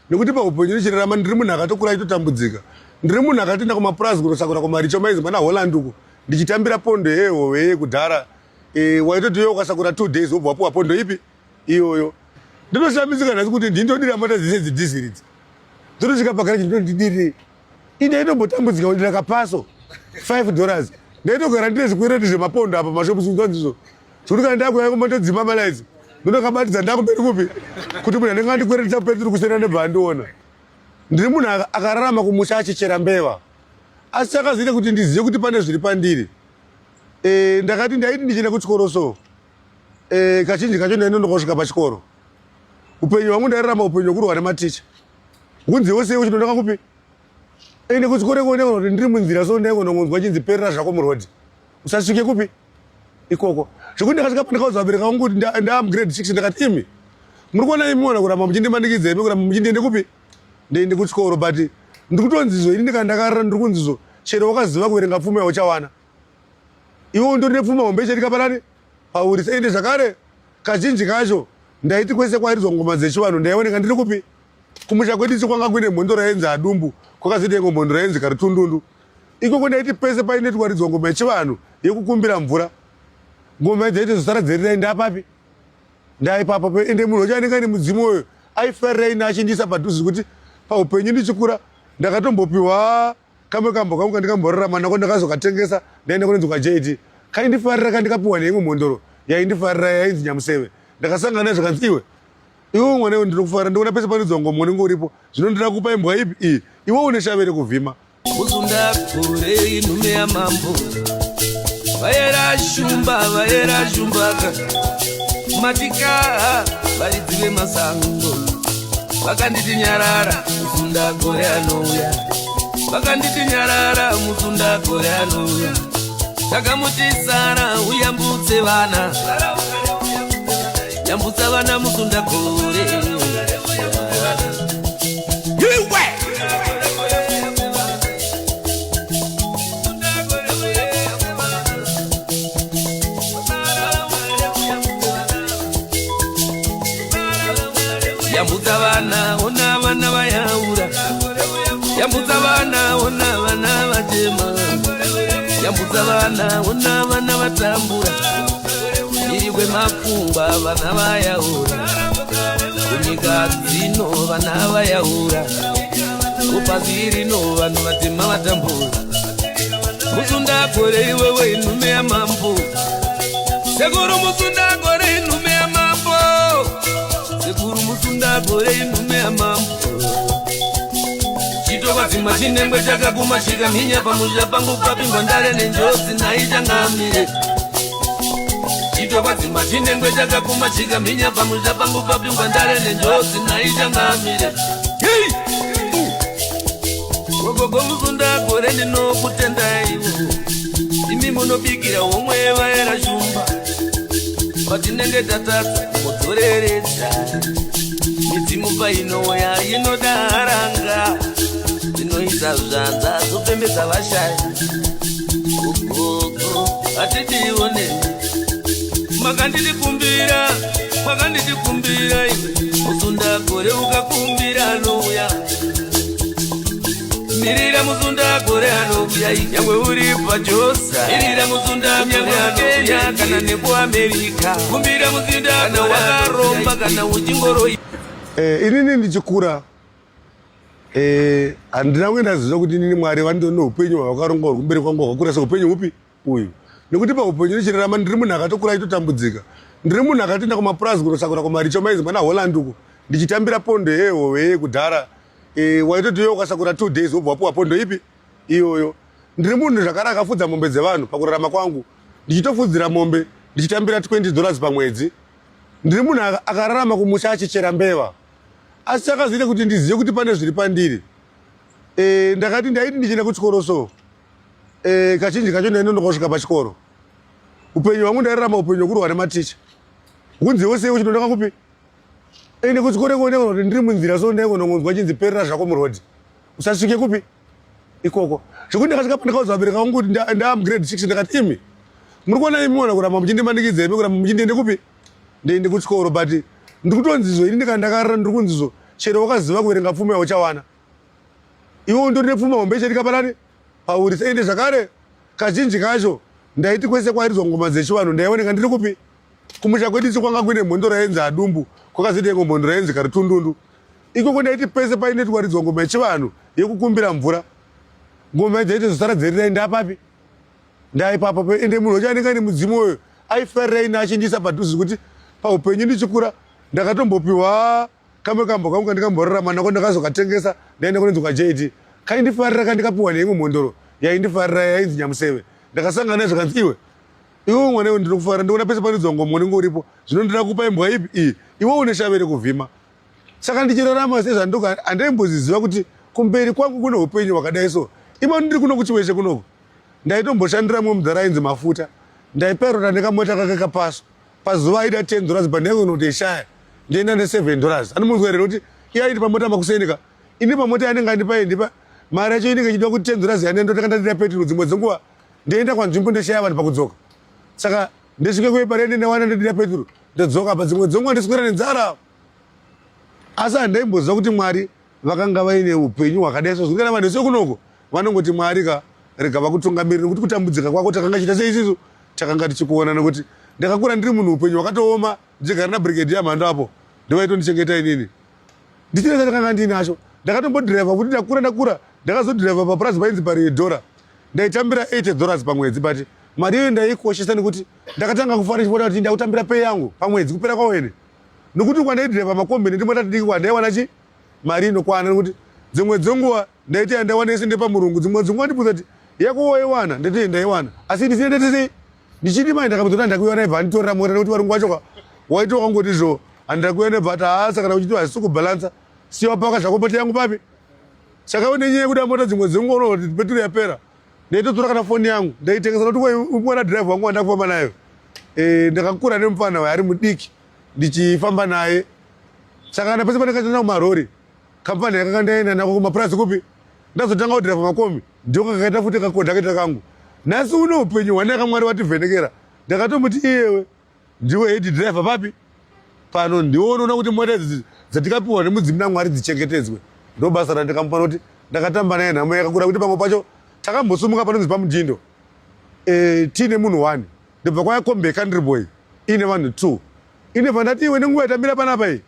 Nekuti paupenyu ndichirarama ndiri munhu akatokura achitotambudzika. Ndiri munhu akatoenda kumapurazi kunosakura kumaricho mainzi mana Holland uko ndichitambira pondo yehove yekudhara. E, waitoti iwe ukasakura 2 days wobva wapiwa pondo ipi iyoyo. Ndinoshamisika nhasi kuti ndini ndodira mota dzese dzidhiziri idzi. Dzotosvika pagaraji ndinondidirei. Ini ndaitombotambuzika kudira kapaso $5. Ndaitogara ndine zvikwereti zvemapondo apa mashopu zvinzwa Zvekuti kana ndakuya kumba ndodzima malights. Ndinokabatidza ndakumberi kupi? Kuti munhu anenge andikweretesa peturu kusena ndobva andiona. Ndiri munhu akararama kumusha achichera mbeva. Asi chakazoita kuti ndizive kuti pane zviri pandiri. E, ndakati ndaiti ndichienda kuchikoro so. E, kazhinji kacho ndainonoka kusvika pachikoro. Upenyu hwangu ndairarama upenyu hwekurwa nematicha. Hunzi wose uchinondoka kupi? Ende kuchikoro iko ndaiona kuti ndiri munzira so ndaingonongonzwa chinzi perera zvako muroad. Usasvike kupi? Ikoko. Zvekuti ndakasvika pandakaudza vabereki vangu kuti ndaa mugrade 6 ndakati imi muri kuona imi mona kuramba muchindimanikidza imi kuramba muchindiende kupi? Ndiende kuchikoro but ndiri kutonzizvo ini ndikana ndakarara ndiri kunzizvo chero wakaziva kuverenga pfuma yauchawana. Iwe undori nepfuma hombe ichaitika panani? Pauri. Ende zvakare kazhinji kacho ndaiti kwese kwairidzwa ngoma dzechivanhu ndaioneka ndiri kupi? Kumusha kwedu isu kwanga kuine mhondoro yainzi Adumbu, kwakazoita imwe mhondoro yainzi Karutundundu. Ikoko ndaiti pese painetwa ridzwa ngoma yechivanhu yekukumbira mvura, ngoma idzi dzaitozosara dzerirai ndapapi ndaipapo. Ende munhu wacho anenge aine mudzimu uyo aifarira ini achindiisa padhuze kuti paupenyu ndichikura ndakatombopiwa kamwe kambo kangu kandikamborarama nako ndakazokatengesa ndaenda kunonzi kwaJD kaindifarira kandikapiwa neimwe mhondoro yaindifarira yainzi Nyamuseve. Ndakasangana naye zvakanzi iwe Iwe mwana iwe ndinokufarira ndikuona pese panoidzwa ngoma unenge uripo zvino ndinoda kupa imbwa ipi iyi iwe une shave rekuvhima. Muzunda gore inhume yamambo vayera shumba vayera shumbaka matikaha varidzi vemasango vakanditi nyarara muzunda gore anouya vakanditi nyarara muzunda gore anouya takamuti sara uyambutse vana Yambutsa vana musunda gore. Iwe! Yambutsa vana, ona vana vayaura. Yambutsa vana, ona vana vachema. Yambutsa vana, ona vana vatambura. Iri kwemakungwa vana vayaura kunyika dzino vana vayaura kupasi rino vanhu vatema vatambura musunda gore iwewe inhume yamambo sekuru musunda gore inhume yamambo sekuru musunda gore inhume yamambo chitokwadzimwa chinengwe chakaguma chikamhinya pamusha pangu papingwa ndare nenjodzi naichangamire Chitokwadzimwa chinengwe chakakuma chikamhinya pamusha pangu papingwa ndare nenjodzi naichangamire Hey! Gogogo muzunda gore ndinokutendaiwo imi munobikira homwe vaera shumba patinenge tatadza mudzoreredza midzimu painouya inoda haranga dzinoisa zvanza dzopembedza vashaya Gogo hatitione makanditikumbira makanditikumbira iwe musunda gore ukakumbira anouya mirira musunda gore anouya nyangwe uri pajosa mirira musunda nyangwe kenya kana nekuamerica kumbira muzinda kana wakaromba kana uchingoroi Eh, inini ndichikura Eh, handina kunge ndaziva kuti inini Mwari vandione neupenyu hwavakaronga huri kumberi kwangu hwakakura seupenyu hupi uyu nekuti paupenyu ndichirarama ndiri munhu akatokura achitotambudzika ndiri munhu akatoenda kumapurazi kunosakura kumaricho mainzi mana Holland uko ndichitambira pondo yehove yekudhara e, waitoti iwe ukasakura 2 days wobva wapiwa pondo ipi iyoyo ndiri munhu zvakare akafudza mombe dzevanhu pakurarama kwangu ndichitofudzira mombe ndichitambira $20 pamwedzi ndiri munhu akararama kumusha achichera mbeva Asi chakazoita kuti ndizive kuti pane zviri pandiri e, ndakati ndaiti ndichienda kuchikoro so e, kazhinji kacho ndainonoka kusvika pachikoro. Upenyu hwangu ndairarama upenyu hwekurwa nematicha. Hunzi wose uchinondoka kupi? Ende kuchikoro iko ndaiona kuti ndiri munzira so ndaingonongonzwa chinzi perera zvako muroad. Usasvike kupi? Ikoko. Zvekuti ndakasvika pandakaudza vabereki vangu kuti ndaa mugrade 6 ndakati imi muri kuona imi mona kuramba muchindimanikidza imi kuramba muchindiende kupi? Ndiende kuchikoro but ndiri kutonzizvo ini ndikana ndakarara ndiri kunzizvo Chero wakaziva kuverenga pfuma yauchawana, iwe undori nepfuma hombe ichaitika panani pauri. Ende zvakare kazhinji kacho ndaiti kwese kwairidzwa ngoma dzechivanhu ndaioneka ndiri kupi? Kumusha kwedu ichi kwanga kuine mhondoro yainzi Adumbu, kwakazoita imwe mhondoro yainzi Karutundundu. Ikoko ndaiti pese painetwa ridzwa ngoma yechivanhu yekukumbira mvura, ngoma idzi dzaitozosara dzerirai ndapapi ndaipapo. Ende munhu wacho anenge aine mudzimu uyo aifarira ini achindiisa padhuze kuti paupenyu ndichikura ndakatombopiwa kamwe kambo kangu kandikamborarama nako, ndakazokatengesa ndaenda kunonzi kwaJD. Kaindifarira kandikapiwa neimwe mhondoro yaindifarira yainzi Nyamuseve. Ndakasangana naye zvakanzi, iwe iwe mwana iwe, ndinokufarira, ndikuona pese panoidzwa ngoma unenge uripo, zvino ndinoda kupa imbwa ipi iyi, iwe une shave rekuvhima. Saka ndichirarama sezvandoka handaimboziziva kuti kumberi kwangu kune upenyu hwakadai. So ivo ndiri kuno kuChiweshe kunoku ndaitomboshandira mumwe mudhara ainzi Mafuta. Ndaipairota nekamota kake kaPasso. Pazuva aida $10, pandaingonotoishaya ndienda ne$7. Anomunzwa here kuti iye aiti pamota makusenika ini pamota yanenge andipa ndipa mari yacho inenge ichida kuti $10 yane ndotanga ndadira petro. Dzimwe dzenguva ndienda kwanzvimbo ndeshaya vanhu pakudzoka, saka ndisvike kuepari ende ndawana ndadira petro ndodzoka. Pa dzimwe dzenguva ndiswera nenzara, asi handaimboziva kuti Mwari vakanga vaine upenyu hwakadai. So kana vanhu vese kunoko vanongoti Mwari ka rega vakutungamiriri, nekuti kutambudzika kwako takanga chiita seisisu takanga tichikuona, nekuti ndakakura ndiri munhu upenyu hwakatooma, ndichigara nabrigadier Mhando apo ndovaitondichengeta inini ndichine chandakanga ndiinacho. Ndakatombodhiraivha kuti ndakura ndakura ndakazodhiraivha papurazi painzi paRedora, ndaitambira $80 pamwedzi, but mari iyoyo ndaikoshesa nekuti ndakatanga kufara ndichiona kuti ndakutambira pay yangu pamwedzi kupera kwawene, nokuti kwandaidhiraivha makombi nendimota tidiki kwandaiwana chi mari inokwana, nekuti dzimwe dzenguva ndaiti yandaiwana yese ndepamurungu. Dzimwe dzenguva ndibvunza kuti yako waiwana, ndati ndaiwana asi ndisina ndati ndichiti mai ndakabvunza kuti handakuiwana, ibva anditorera mota, nekuti varungu vacho ka waiti wakangoti zvo handakuiwana, ibva ati haasa kana uchiti hazisi kubhalansa siwa paka zvako mota yangu papi. Saka une nyaya yekuda mota dzimwe dzenguva unoona kuti peturu yapera, ndaitotora kana foni yangu ndaitengesa, nokuti umwana dhiraivha wangu wandakufamba nayo, ndakakura nemufana wayo ari mudiki ndichifamba naye. Saka kana pese pandakaenda kumarori kampani yakanga ndaenda nako kumapurazi kupi, ndazotanga kudhiraivha makombi, ndiko kakaita futi kakondakita kangu. Nhasi uno upenyu hwanaka, Mwari wativhenekera. Ndakatomuti iyewe ndiwe head driver papi pano, ndiwe unoona kuti mota idzi dzatikapiwa nemudzimu naMwari dzichengetedzwe. Ndo basa randikamupa, nokuti ndakatamba naye nhamo yakakura, kuti pamwe pacho takambosumuka panonzi paMudindo, tiine munhu one, ndobva kwaya kombi yeCountry Boy iine vanhu two. Ine pandati iwe nenguva yatamira panapa iyi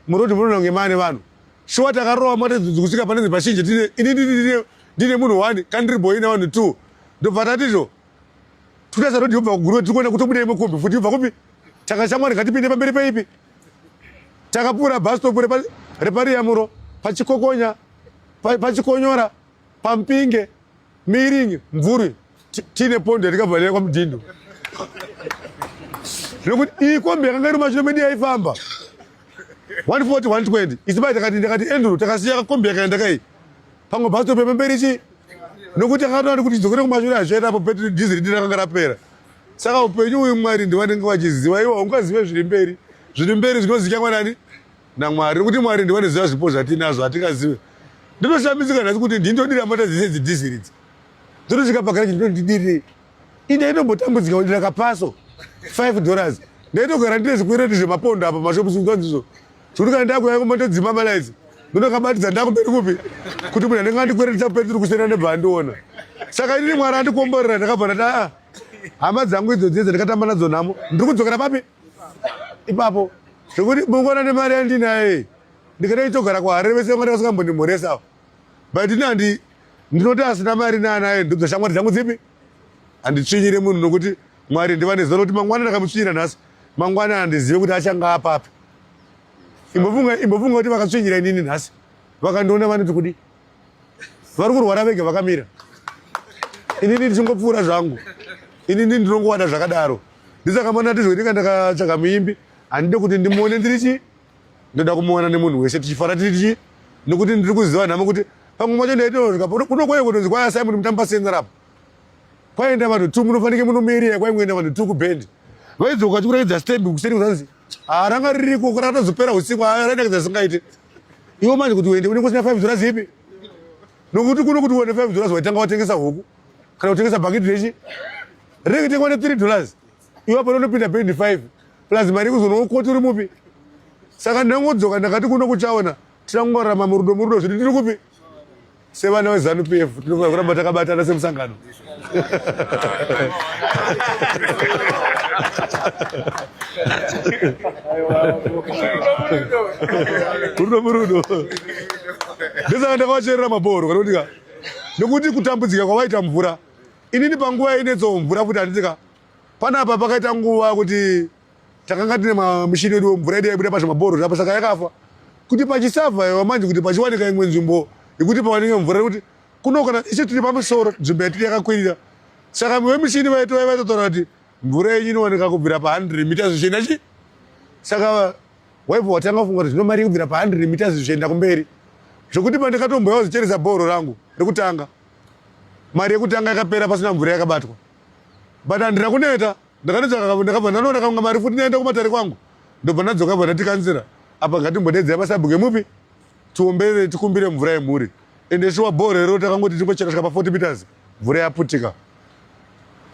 murodhi munoona kunge maane vanhu shuwa. Takarova mota idzi kusvika panonzi pashinje tine ini ndine munhu one, Country Boy ine vanhu two. Ndobva tatizvo tutarisa rodhi yobva kuGuruve, tiri kuona kutobuda imwe kombi futi yobva kupi. Takashamwari ngatipinde pamberi peipi. Takapfuura bus stop repariyamuro pachikokonya pachikonyora paMpinge Miringi Mvuri tiine pondo yatikabva nayo kwaMudhindo, nekuti iyi kombi yakanga iri mashure medu yaifamba 140 120. Isi bai takati ndakati Andrew takasiya kombi yakaenda kai pamwe bus stop pemberi chi, nokuti akatoona kuti dzokere kumashure hazvichaita apo petro diesel ridi rakanga rapera. Saka upenyu uyu Mwari ndivanenge vachiziva. Iwo haungazive zviri mberi, zviri mberi zvinozikanwa nani? NaMwari, nekuti Mwari ndivanoziva zvipo zvatinazvo hatingazive. Ndinoshamisika nhasi kuti ndindodira mota dzese dzidhiziri idzi dzotosvika pagaraji ndinondidirei. Ine inombotambudzika kudira kaPasso $5, ndaitogara ndine zvikwereti zvemapondo apa mashopusi ndizvo zvekuti kana ndakuya kumondodzima malaidzi ndinokabatidza ndakumberi kupi kuti munhu anenge andikweretesa peturu kusena nebva andiona. Saka inini Mwari andikomborera, ndakabva ndati aa hama dzangu idzo dzedze ndakatamba nadzo nhamo, ndiri kudzokera papi ipapo, zvekuti mungona nemari yandinaye ndikadai togara kuHarare vese vanga ndakasingambondimhoresa. But ini handi ndinoti asina mari naanaye ndobva shamwari dzangu dzipi handitsvinyire munhu, nokuti Mwari ndivaneziva nokuti mangwana ndakamutsvinyira nhasi, mangwana handizive kuti achanga apapi. Imbofunga imbofunga kuti vakatsvinyira inini nhasi vakandiona vanoti kudi vari kurwara vega vakamira, inini ndichingopfuura zvangu. Inini ndinongovada zvakadaro. Ndisaka mana tizvoitika ndakatsvaga muimbi, handide kuti ndimuone ndiri chi ndoda kumuona nemunhu wese tichifara tiri chi, nekuti ndiri kuziva nhamo kuti pamwe macho ndaitosvika kuno kwaye kutonzi kwaya Simon Mutamba Senzarapo kwaenda vanhu two, munofanike munomeria kwaingoenda vanhu two kubhendi, vaidzoka vachikuratidza stembi kuseri kuzanzi ranga ririko rakatozopera usiku rainakidza singaite. Iwo manje kuti uende unenge usina $5 ipi, nokuti kuno kuti uone $5 waitanga watengesa huku kana kutengesa bhakiti rechi rinenge tengwa ne$3, iwe pano unopinda bhendi 5 plus mari yekuzonokoti uri mupi. Saka ndangodzoka ndakati kuno kuchaona. Tirangorarama murudo murudo zviri tiri kupi? Sevana veZanu PF tinofanira kuramba takabatana semusangano. Rudo murudo. Ndosaka ndakavacherera mabhoro kana kuti ka nekuti kutambudzika kwavaita mvura inini panguva yainetsawo mvura futi handiti ka panapa pakaita nguva kuti takanga tine mamushini edu mvura yedu yaibuda pazvimabhoro zvapo saka yakafa kuti pachisavhaiwa manje kuti pachiwanika imwe nzvimbo yekuti pawanike mvura nekuti kuno kana isu tiri pamusoro nzvimbo yatiri yakakwirira saka vemishini vaitova vaitotaura kuti mvura yenyu inowanika kubvira pa 100 meters zvichienda chi saka waibva watanga kufunga kuti zvino mari yekubvira pa 100 meters zvichienda kumberi zvekuti pandikatombouya kuzocheresa bhoro rangu rekutanga mari yekutanga yakapera pasina mvura yakabatwa but handina kuneta ndakanotsvaka ndakabva ndanoona kamwe mari futi ndaenda kumatare kwangu ndobva ndadzoka bva ndatikanzira apa ngatimbodedzera pasabhuke mupi tiombere tikumbire mvura yemhuri ende shuwa bhoro iro takangoti tingochera svika pa 40 meters mvura yaputika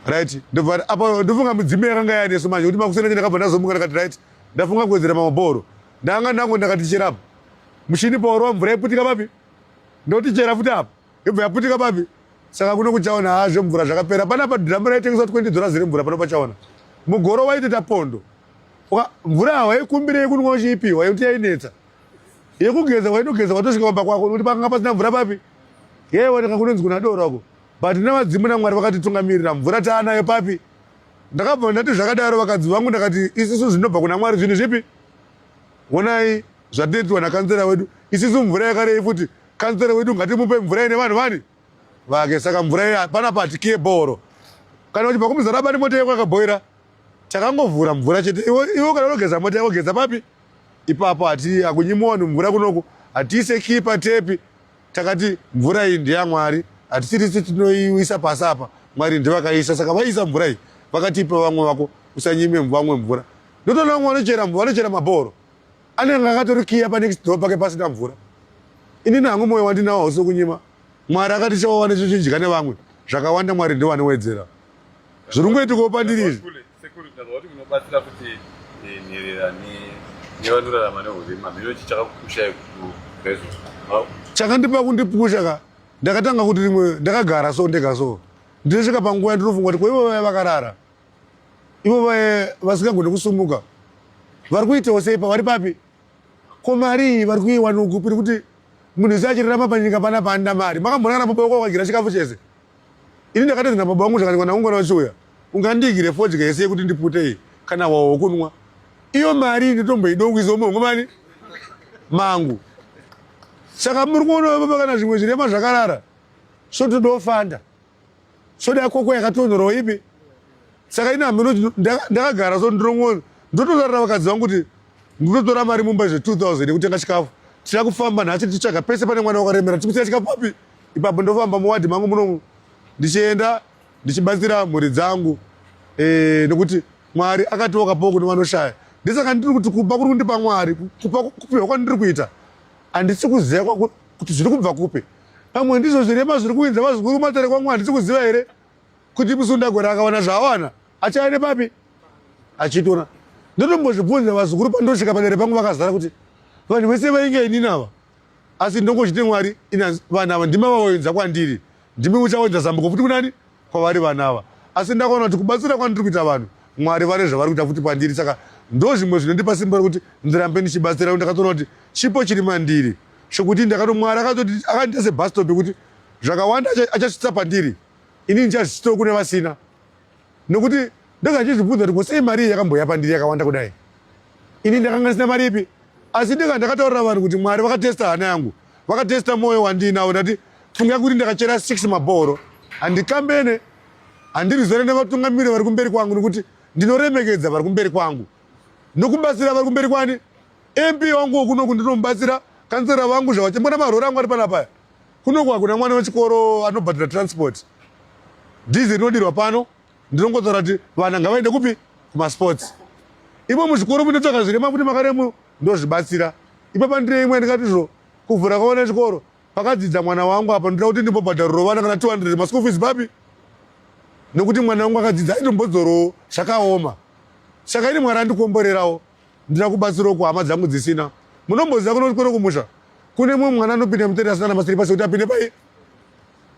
right ndobva apa ndofunga mudzimu yakanga yanesu manje kuti makuseni acho ndakabva ndazomuka ndakati right ndafunga kuwedzera mamabhoro ndanga ndango ndakati cherapo mushini paorova mvura yaputika papi ndoti chera futi apa Yobva yaputika papi? Saka kuno kuchaona haa zvemvura zvakapera. Panapa dhiramu raitengeswa 20 dollars remvura pano pachaona. Mugoro waitoita pondo. Mvura hawaikumbirei kunwa uchiipiwa yekuti yainetsa. Yekugeza wainogeza watosvika pamba kwako nekuti pakanga pasina mvura papi? Yaiwanika kunonzi kuna doro ako. But navadzimu naMwari vakatitungamirira mvura taanayo papi? Ndakabva ndati zvakadaro vakadzi vangu ndakati isusu zvinobva kuna Mwari zvinhu zvipi? Honai zvatinoitirwa nakanzera wedu. Isusu mvura yakarei futi Kansere wedu ngatimupe mvura ine vanhu vani vake saka mvura iya panapa hatikiye bhoro kana uchibva kumuzarabani mota yako yakabhoira takangovhura mvura chete iwe kana unogeza mota yako geza papi ipapo hati hakunyimiwa vanhu mvura kunoku hatiise kii patepi takati mvura iyi ndeyamwari hatisirisi tinoiisa pasi apa mwari ndivakaisa saka vaisa mvura iyi vakatipa vamwe vako usanyime vamwe mvura ndotoona vamwe vanochera vanochera mabhoro anenge akatorikiya panext door pake pasina mvura inini hangu moyo wandinawo hausi wekunyima mwari akati chawawana chochidya nevamwe zvakawanda mwari ndiwanowedzera zviri kungoitikawo pandiri izvi Sekuru ndazwa kuti munobatsira futi eh, nherera nevanorarama nehurema mhino chi chakakupushai kuizvozvo chakandipa kundipusha ka ndakatanga kuti rimwe ndakagara so ndega so ndinosvika panguva yandinofunga kuti ko ivo vaya vakarara ivo vaye vasingagoni kusumuka vari kuitawo sei pavari papi ko mari iyi vari kuiwana kupi nekuti munhu wese achirarama panyika panapa anoda mari makamboona kana baba wako wakagira chikafu chese ini ndakatodzi nababa vangu zvakati mwana wangu kana uchiuya ungandiigire fodya yese yekuti ndipute iyi kana wawo wokunwa iyo mari ndinotomboidongwisawo muhomwe mani mangu saka muri kuona baba kana zvimwe zvirema zvakarara sotodofanda soda yakoko yakatonhorwa ipi saka ini hameno ndakagara so ndirongo ndototarira vakadzi vangu kuti ndinotora mari mumba izve 2000 yekutenga chikafu tira kufamba nhasi tichitsvaga pese pane mwana wakaremera tikusiya chikafu papi ipapo ndofamba muwadhi mangu munomu ndichienda ndichibatsira mhuri dzangu e, nekuti mwari akati wakapawo kune vanoshaya ndisaka ndiri kuti kupa kuri kundipa mwari kupa kupiwa kwandiri kuita handisi kuziva kuti zviri kubva kupi pamwe ndizvo zvirema zviri kuinza vazukuru matare kwangu handisi kuziva here kuti musundagore akawana zvaawana achaya nepapi achitora ndotombozvibvunza vazukuru pandosvika padare pangu vakazara kuti vanhu vese vainge inini ava asi ndongochiti mwari vanhu ava ndimi vavainza kwandiri ndimi muchaonza zambuko futi kunani kwavari vana ava asi ndakaona kuti kubatsira kwandiri kuita vanhu mwari vane zvavari kuita futi pandiri saka ndo zvimwe zvinondipa simba rekuti ndirambe ndichibatsira ndakatoona kuti chipo chiri mandiri zvekuti ndakato mwari akatoti akandiita sebastop yekuti zvakawanda achasvitsa pandiri ini ndichazvisvitsawo kune vasina nokuti ndanga ndichizvibvunza kuti kosei mari iyi yakamboya pandiri yakawanda kudai ini ndakanga ndisina mari ipi asi ndinga ndakataurira vanhu kuti mwari vakatesta hana yangu vakatesta mwoyo wandiinawo ndati funga kuti ndakachera 6 mabhoro handikambene handirizore nevatungamiri vari kumberi kwangu nokuti ndinoremekedza vari kumberi kwangu nokubatsira vari kumberi kwani mp wangu wokunoku ndinomubatsira kansera vangu zvavachembona marori angu ari panapaya kunoku hakuna mwana wechikoro anobhadhara transport dhizi rinodirwa pano ndinongotaura kuti vana ngavaende kupi kumasports imo muzvikoro munotsvaka zvirema kuti makaremu ndozvibatsira ipapa ndine imwe ndikati zvo kuvhura kwaona chikoro pakadzidza mwana wangu apa ndoda kuti ndimbobhadhariro vana kana 200 maschool fees papi nekuti mwana wangu akadzidza aitombodzorowo zvakaoma saka ini mwari andikomborerawo ndina kubatsirawo kuhama dzangu dzisina munomboziva kuno kumusha Kune mumwe mwana anopinda mutende asina na masiripasi kuti apinde pai.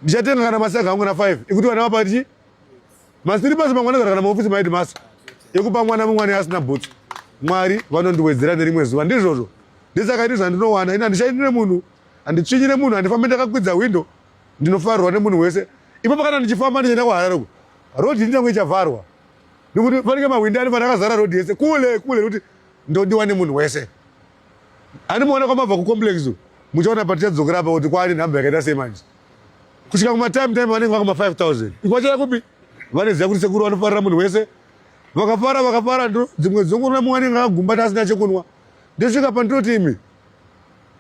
Ndichatenga kana masaga angu na 5 ekuti vana vapa chi masiripasi mamwe anogara kana muofisi maheadmaster ekupa mwana mumwe ane asina bhutsu. Mwari vanondiwedzera nerimwe zuva ndizvozvo. Ndisaka ini zvandinowana ini handishainire munhu, handitsvinyire munhu, handifambe ndakakwidza window, ndinofarirwa nemunhu wese. Ipapo kana ndichifamba ndichienda kuHarare uko, road inenge ichavharwa nekuti panenge mahwindi anofanira akazara road yese kule kule nekuti ndodiwa nemunhu wese. Handimuona kwamabva kucomplex muchaona patichadzokera apa kuti kwaane nhamba yakaita sei manje. Kusvika kumatime time vanenge vakuma 5000 ikwachaya kupi vanoziva kuti sekuru vanofarira munhu wese vakafara vakafara ndo dzimwe dzongonwa mumwe anenge akagumbata asina chekunwa ndosvika pandinoti imi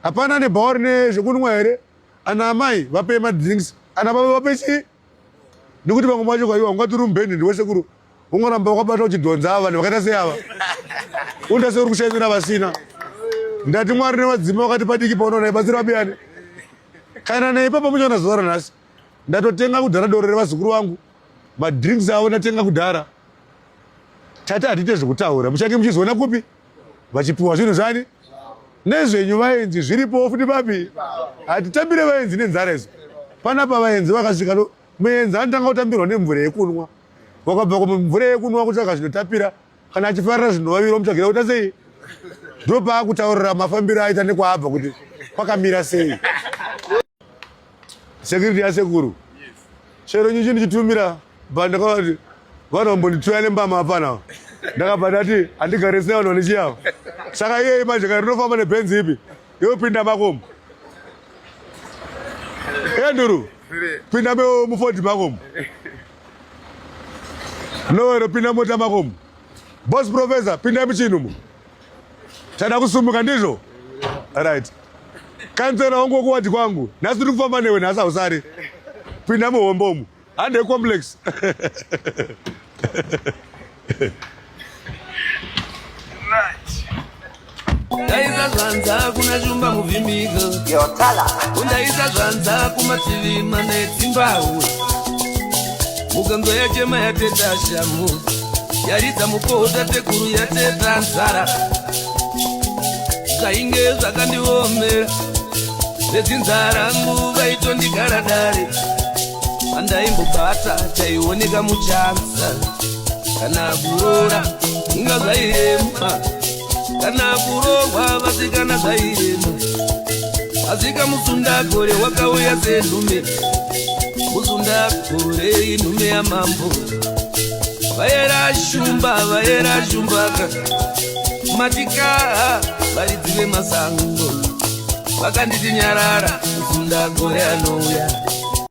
hapana nebhawa rine zvekunwa here ana amai vapei madrinks ana baba vape chii nekuti vamwe vacho kwaiwa ungati uri mubhendi ndiwe sekuru ungoramba wakabata uchidhonza ava vanhu vakaita sei ava unoita seuri kushainira vasina ndati mwari nevadzima vakati padiki paunoona ibatsira vabiyani kana neipapa muchaona zuva ranhasi ndatotenga kudhara doro revazukuru vangu madrinks avo ndatenga kudhara tati hatiite zvekutaura muchange muchizoona kupi vachipiwa zvinhu zvani nezvenyu vaenzi zviripowo futi papi hatitambire vaenzi nenzara izvo panapa vaenzi vakasvika muenzi anotanga kutambirwa nemvura yekunwa wakabva kumvura yekunwa kutsvaga zvinotapira kana achifarira zvinovavira omutsvagira kuita sei ndopaakutaurira mafambiro aita nekwaabva kuti kwakamira sei security yasekuru chero nyuchi ndichitumira but ndakavati vanhu vambondituya nembama apana ndakabva ndati handigare sina vanhu vane chiyavo saka iyei manje kana rinofamba nebhenzi ipi yopinda makomo enduru pinda mufodhi makomo nowero pinda mota makomo boss professor pinda muchinhu mu tada kusumuka ndizvo right kansela wangu wekuwadi kwangu nhasi tiri kufamba newe nhasi hausari pinda muhombe umu hande complex Ndaisa zvanza kuna shumba muvhimika Ndaisa zvanza kumativi mana edzimbahwe Mukanzwa yachema yateta shamu Yaridza mukota tekuru yateta nzara Zvainge zvakandiomera Vedzinza rangu vaitondigara dare Pandaimbobata chaioneka muchanza Kana kuroora inga zvairema Kana kuroorwa vasikana zvairema Asika musundagore wakauya senhume Musundagore inhume yamambo Vayera shumba vayera shumbaka Matika varidzi vemasango Vakanditi nyarara musundagore anouya.